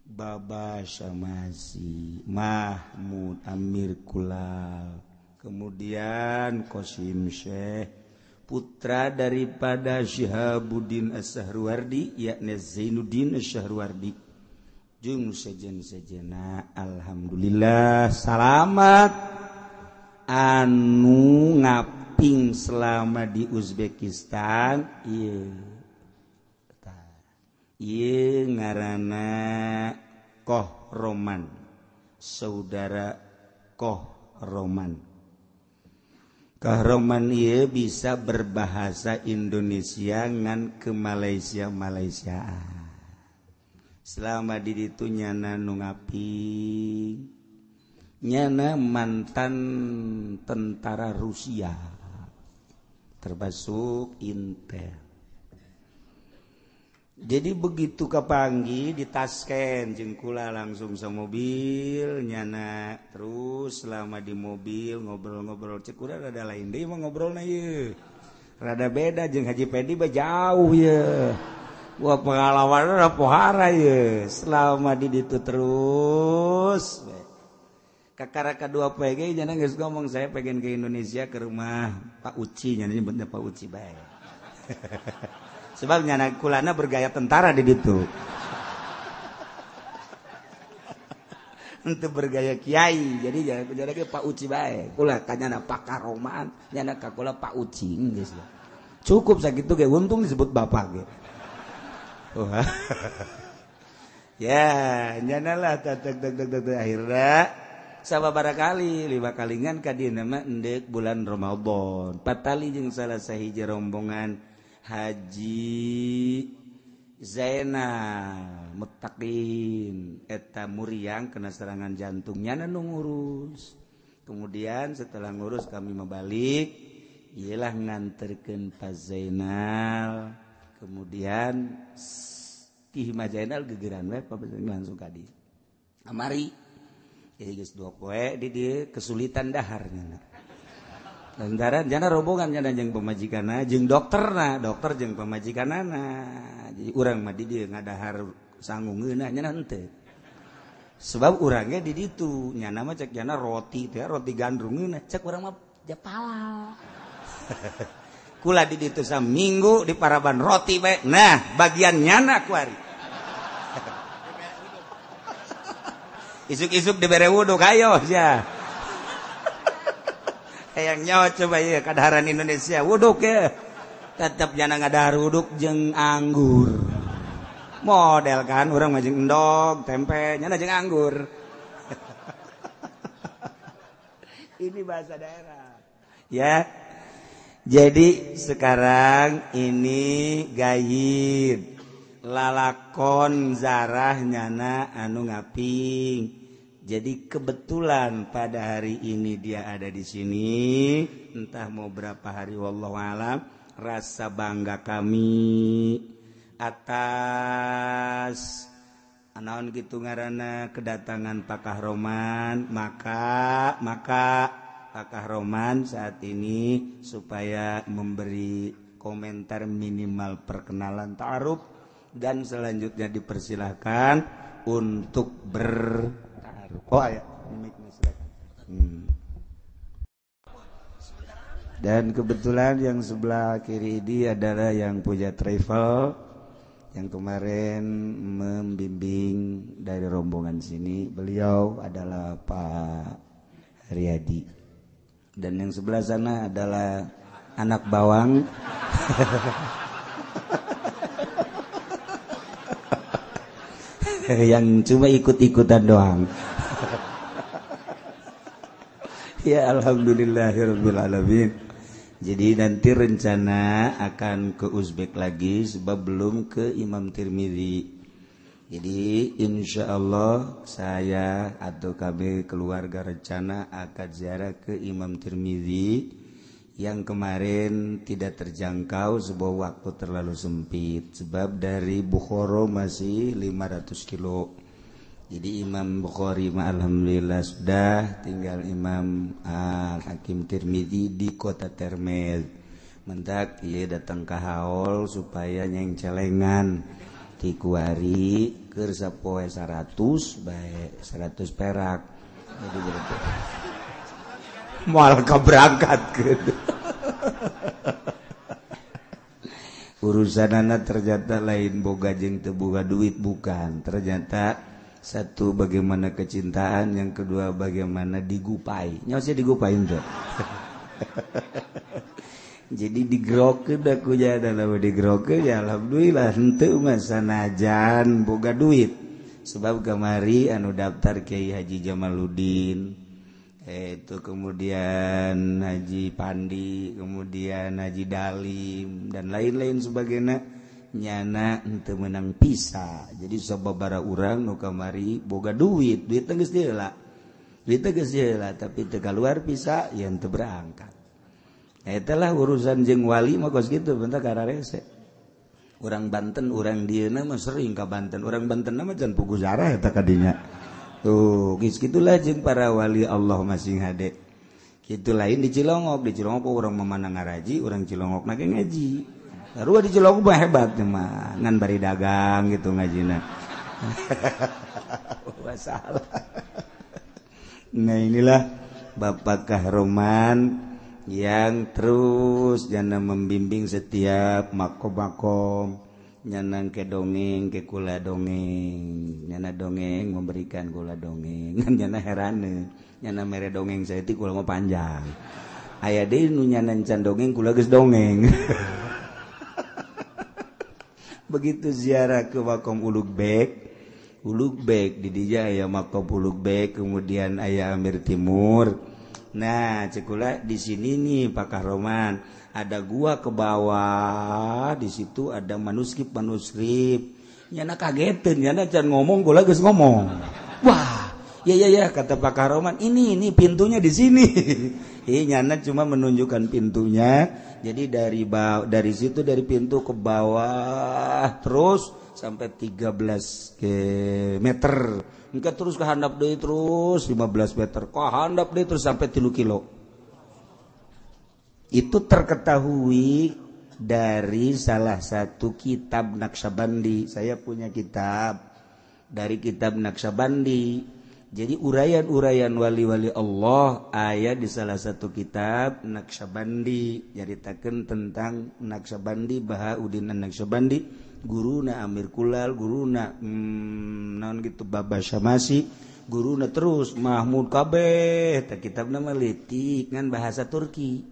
Baba Syamasi, Mahmud Amir Kulal, kemudian Qasim Syekh, putra daripada Syihabuddin As-Sahruwardi, yakni Zainuddin As-Sahruwardi. Jeung sejen-sejena alhamdulillah salamat anu ngaping selama di Uzbekistan ieu. Ieu ngaranna Koh Roman, saudara Koh Roman. Koh Roman ieu bisa berbahasa Indonesia ngan ke Malaysia Malaysiaan. Selama di ditu nyana nu ngaping, nyana mantan tentara Rusia, termasuk Intel. Jadi begitu kepanggi di Tasken jeung kula langsung sa mobil nyana terus selama di mobil ngobrol-ngobrol cek urang rada lain deui mah ngobrolna ieu. Rada beda jeung Haji Pedi mah jauh ye. Wah pengalaman pohara ye. Selama di ditu terus kakara kadua poe ge nyana geus ngomong saya pengen ke Indonesia ke rumah Pak Uci nyana nyebutna Pak Uci bae. Sebab nyana kulana bergaya tentara di ditu. Untuk bergaya kiai. Jadi jangan ke Pak Uci bae. Kula ka nyana Pak Karoman, nyana ka kula Pak Uci geus. Cukup sakitu ge untung disebut bapak ge. Wah. Ya, nyana lah tak akhirna sababaraha kali 5 kalingan ka dieuna mah endek bulan Ramadan. Patali jeung salah sahiji rombongan Haji Zainal Muttaqin eta muriang kena serangan jantungnya nu ngurus. Kemudian setelah ngurus kami membalik, ialah nganterkeun Pak Zainal. Kemudian Ki Hima Zainal gegeran we Pak langsung ka dieu. Kamari jadi geus 2 poe di dieu kesulitan daharnya. Lantaran jana rombongan jana jeung pamajikanna jeung dokterna, dokter jeung pamajikanana. Jadi urang mah di dieu ngadahar sangu ngeunah nyana henteu. Sebab urangnya di ditu nyana mah cek jana roti teh roti gandrung ngeunah, cek urang mah japalal. Kula di ditu saminggu di paraban roti bae. Nah, bagian nyana kuari. Isuk-isuk dibere wuduk ayo sia. Hayang nyawa coba ya kadaharan Indonesia wuduk ya. Tetep jana ngadahar wuduk jeung anggur. Model kan urang mah jeung endog, tempe, nyana jeung anggur. Ini bahasa daerah. Ya. Jadi sekarang ini gayib lalakon zarah nyana anu ngaping. Jadi kebetulan pada hari ini dia ada di sini, entah mau berapa hari wallahu alam. Rasa bangga kami atas naon kitu ngaranna kedatangan Pak Kahroman, maka Pak Kahroman saat ini supaya memberi komentar minimal perkenalan ta'aruf dan selanjutnya dipersilahkan untuk bertaaruf. Oh ya, silakan. Dan kebetulan yang sebelah kiri ini adalah yang punya travel yang kemarin membimbing dari rombongan sini. Beliau adalah Pak Haryadi. Dan yang sebelah sana adalah anak bawang. Yang cuma ikut-ikutan doang. Ya alhamdulillahirabbil alamin. Jadi nanti rencana akan ke Uzbek lagi sebab belum ke Imam Tirmizi. Jadi insya Allah saya atau kami keluarga rencana akan ziarah ke Imam Tirmizi yang kemarin tidak terjangkau sebab waktu terlalu sempit. Sebab dari Bukhara masih 500 kilo. Jadi Imam Bukhari alhamdulillah sudah, tinggal Imam Al-Hakim Tirmizi di kota Termez. Mentak ia datang ke haul supaya nyeng celengan di kuari keur sapoe 100 bae 100 perak. Jadi berarti moal kaberangkatkeun. Urusanana ternyata lain boga jeung teu boga duit, bukan. Ternyata satu bagaimana kecintaan, yang kedua bagaimana digupai. Nyawa sih digupai henteu. Jadi digerokeun aku jadana digerokeun ya alhamdulillah henteu mah sanajan boga duit. Sebab kamari anu daftar Kiai Haji Jamaluddin, itu kemudian Haji Pandi, kemudian Haji Dalim dan lain-lain sebagainya nyana henteu meunang pisa. Jadi sababara urang nu kamari boga duit, duit teh geus heula. Duit teh geus heula tapi teu kaluar pisa ya henteu berangkat. Eta lah urusan jeung wali mah kos kitu bentar kararese. Urang Banten, urang dieuna mah sering ka Banten. Urang Banten mah can pugu zarah eta kadinya. Tuh, geus kitulah jeung para wali Allah masing hade. Kitu lain di Cilongok urang mamana ngaraji, urang Cilongok na ge ngaji. Sarua di Cilongok mah hebat mah, ngan bari dagang gitu ngajina. Masalah. Nah, inilah Bapak Kahroman yang terus jana membimbing setiap makom-makom, nyanang ke dongeng ke kula dongeng, nyana dongeng memberikan gula dongeng, nyana herane, nyana mere dongeng saya itu kula mah panjang. Aya deui nu nyana can dongeng kula geus dongeng. Begitu ziarah ke makom Ulugbek, Ulugbek di dinya aya makom Ulugbek, kemudian aya Amir Timur. Nah, cekula di sini nih Pak Kahroman, ada gua ke bawah, di situ ada manuskrip-manuskrip. Nyana kageteun, nyana can ngomong gua geus ngomong. Wah, ya ya ya kata Pak Kahroman, ini pintunya di sini. Nyana cuma menunjukkan pintunya. Jadi dari situ dari pintu ke bawah terus sampai 13 meter. Engke terus ke handap deui terus 15 meter. Ke handap deui terus sampai 3 kilo. Itu terketahui dari salah satu kitab Naqsyabandi. Saya punya kitab dari kitab Naqsyabandi. Jadi uraian-uraian wali-wali Allah aya di salah satu kitab Naqsyabandi, nyaritakeun tentang Naqsyabandi, Bahauddin Naqsyabandi, guruna Amir Kulal, guruna naon gitu Baba Syamasi, guruna terus Mahmud kabeh. Tah kitabna mah leutik ngan bahasa Turki.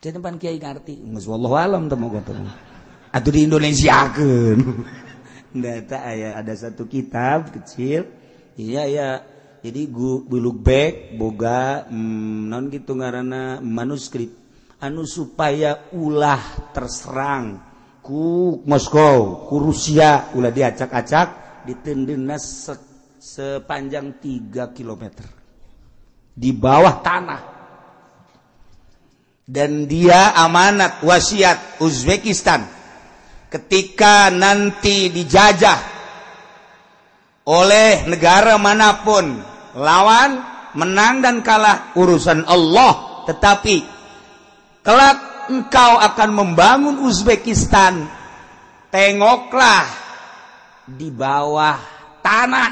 Jadi pan kiai ngarti, geus wallahu alam teh moga teh. Atuh di Indonesiakeun. Data aya ada satu kitab kecil. Iya ya, jadi Bulugbek boga non gitu ngaranna manuskrip anu supaya ulah terserang ku Moskow, ku Rusia, ulah diacak-acak ditendena sepanjang 3 km di bawah tanah. Dan dia amanat wasiat Uzbekistan ketika nanti dijajah oleh negara manapun, lawan menang dan kalah urusan Allah, tetapi kelak engkau akan membangun Uzbekistan, tengoklah di bawah tanah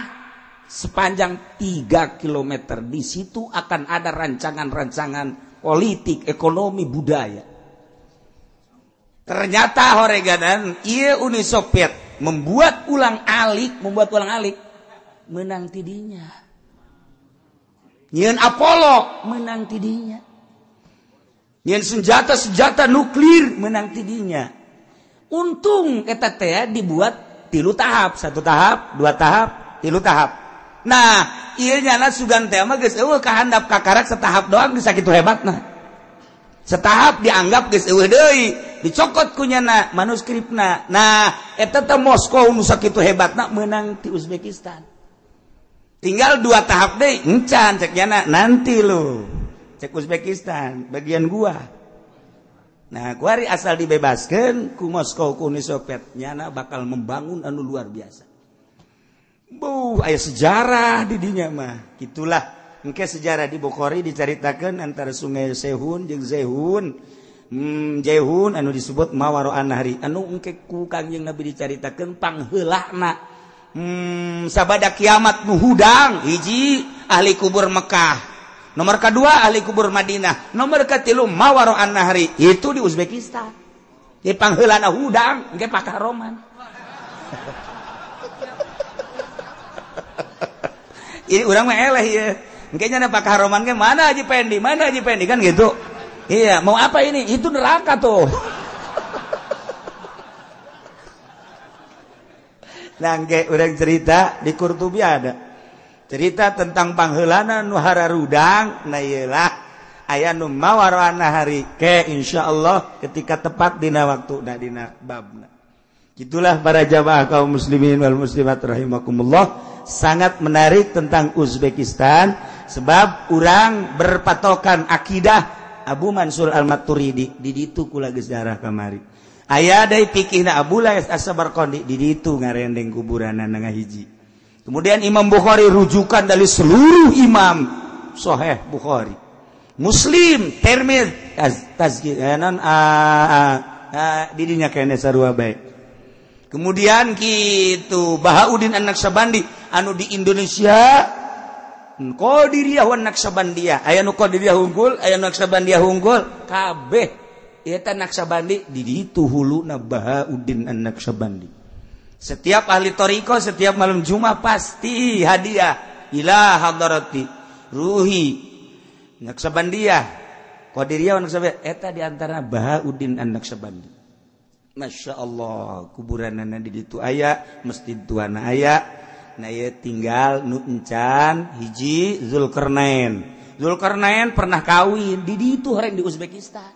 sepanjang 3 km, di situ akan ada rancangan-rancangan politik, ekonomi, budaya. Ternyata horeganan ieu Uni Soviet membuat ulang alik menang tidinya. Nyieun Apollo menang tidinya. Nyieun senjata-senjata nuklir menang tidinya. Untung eta teh dibuat 3 tahap, 1 tahap, 2 tahap, 3 tahap. Nah, ieu nyana sugan teh mah geus eueuh kahandap kakarak setahap doang geus sakitu hebatna. Setahap dianggap geus eueuh deui, dicokot ku nyana manuskripna. Nah, eta teh Moskow nu sakitu hebatna meunang ti Uzbekistan. Tinggal 2 tahap deui, encan cek nyana nanti lu. Cek Uzbekistan bagian gua. Nah, kuari asal dibebaskeun ku Moskow ku Uni Soviet, nyana bakal membangun anu luar biasa. Buh, aya sejarah di dinya mah. Gitulah. Engke sejarah di Bukhari dicaritakeun antara sungai Sehun jeung Zehun. Jehun anu disebut Mawaro'an Nahri. Anu engke ku Kangjeng Nabi dicaritakeun pangheulana. Sabada kiamat nu hudang hiji ahli kubur Mekah. Nomor kedua ahli kubur Madinah. Nomor katilu Mawaro'an Nahri. Itu di Uzbekistan. Di pangheulana hudang engke pakaroman. Ini urang mah eleh ieu. Kayaknya ada Pak Haroman ke mana Haji Pendi, mana Haji Pendi kan gitu. Iya, mau apa ini? Itu neraka tuh. Nah, kayak orang cerita di Qurtubi ada. Cerita tentang pangheulana nu hararudang, nah iyalah aya nu mawarana hari. Ke insyaallah ketika tepat dina waktu nah dina babna. Itulah para jamaah kaum muslimin wal muslimat rahimakumullah. Sangat menarik tentang Uzbekistan sebab urang berpatokan akidah Abu Mansur Al-Maturidi di ditu kula geus darah kamari. Aya deui fikihna Abu Lais As-Samarqandi di ditu ngarendeng kuburanna ngahiji. Kemudian Imam Bukhari rujukan dari seluruh imam Sahih Bukhari. Muslim, Tirmidzi, tazkir non di dinya kene sarua bae. Kemudian gitu Bahauddin An-Naqsyabandi anu di Indonesia Qadiriyah wan Naqsyabandiyah, aya nu Qadiriyah unggul, aya nu Naqsyabandiyah unggul, kabeh eta Naqsyabandi di ditu huluna Bahauddin An-Naqsyabandi. Setiap ahli thariqah setiap malam Jumat pasti hadiah ila hadarati ruhi Naqsyabandiyah Qadiriyah wan Naqsyabandiyah eta di antara Bahauddin An-Naqsyabandi. Masya Allah kuburanana di ditu aya, masjid tuana aya. Nah ieu tinggal nu encan hiji Zulkarnain. Zulkarnain pernah kawin di ditu horeng di Uzbekistan.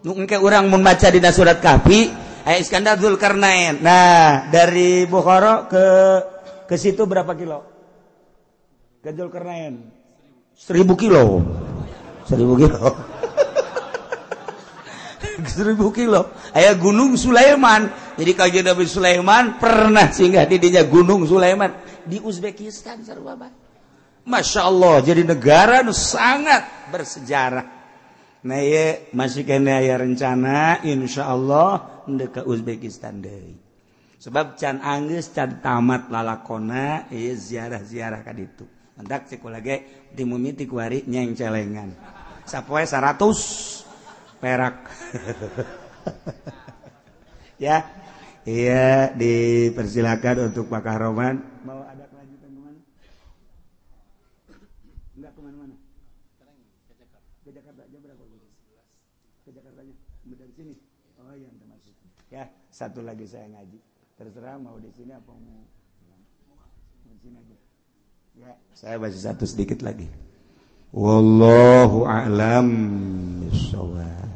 Nu engke urang mun maca dina surat Kahfi aya Iskandar Zulkarnain. Nah, dari Bukhara ke situ berapa kilo? Ke Zulkarnain 1000 kilo. 1000 kilo. 1000 kilo. Aya Gunung Sulaiman. Jadi kajian Nabi Sulaiman pernah singgah di dinya Gunung Sulaiman di Uzbekistan sarua bae. Masya Allah, jadi negara nu sangat bersejarah. Nah, ieu masih kene aya rencana insyaallah ndek ke Uzbekistan deui. Sebab can anggeus, can tamat lalakona ieu ziarah-ziarah ka ditu. Mendak cek kula ge di mimiti kuari nyeng celengan. Sapoe 100 perak. Ya. Iya, dipersilakan untuk Pak Kahroman. Mau ada kelanjutan kemana? Enggak kemana-mana. Ke Jakarta aja berapa? Ke Jakartanya dari sini. Oh iya, termasuk. Ya, satu lagi saya ngaji. Terserah mau di sini apa mau di sini aja. Ya, saya baca satu sedikit lagi. Wallahu a'lam bishawab.